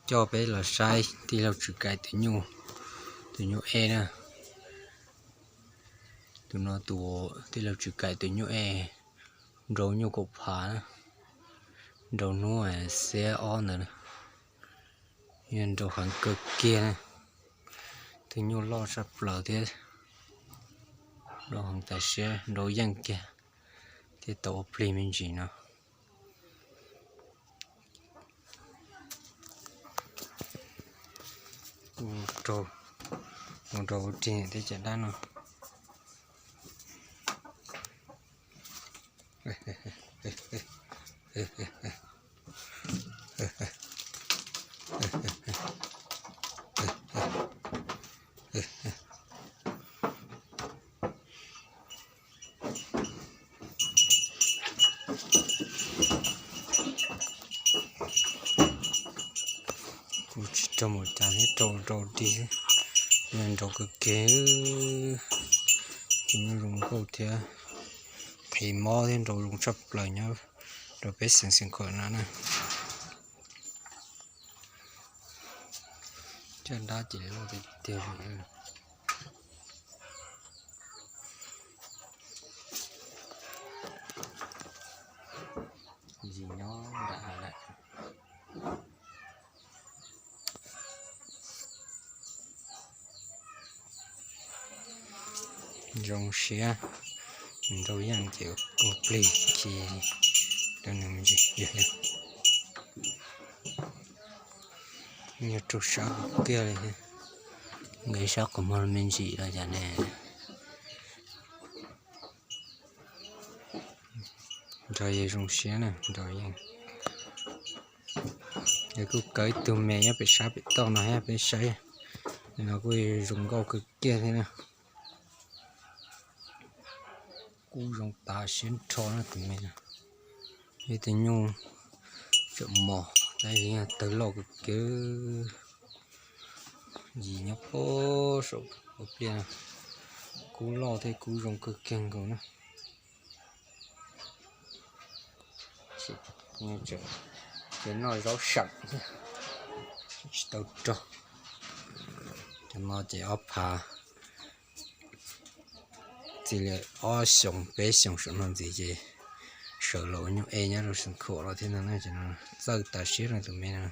Coj peb los saib tij laug Tswv Kaim tus nyuj, tus nyuj ej na. Tus no tus tij laug Tswv Kaim tus nyuj ej, nrau nyuj kaum phav na, nrau hnub xiab ob ntawd, nrau heev kawg kiag na. Tus nyuj loj tshaj plaws thiab, nrau heev tas siab, nrau yeej kiag thiab tau ua plig me ntsis no. Mus rau rig thiab cov dab no. Kuv tsis rau mus cas thiab, rau rau dig, nrau kawg kiag. Tus nyuj zoo nkauj thiab, qhis mob thiab nrau zoo tshaj plaws nyob rau peb xeev Xeev Khuam no na. Caj dab ces loj tiag tiag li. Yim nyob nram hav lawm. Zoo siab, nrau yeej ces ua plig khi rau nws me ntsis. Yog raug sab kiag li, nqis sab qhov muag me ntsis los cas ne. Nrau yeej zoo siab na, nrau yeej. Yog kuj kawg ib tug me nyob pem sab pem toj no thiab peb saib, no kuj zoo nkauj kawg kiag thiab na. Kub zoo tas siab nrho na tus me no. Ib tug nyuj tseem mos tab sis yog tawg loj kawg kiag. Yim nyob puag saum ua pliaj, kub loj thiab kub zoo kawg kiag nkaus na. Ces noj zaub seem thiab, tsis tau rog. Cov no ces ob phav, txij li ob xyoos peb xyoos saum no ntxiv ces sawv los ua nyuj ej nyob rau Xeev Khuam los thiab no na. Ces no txawj tas siab no tus me no.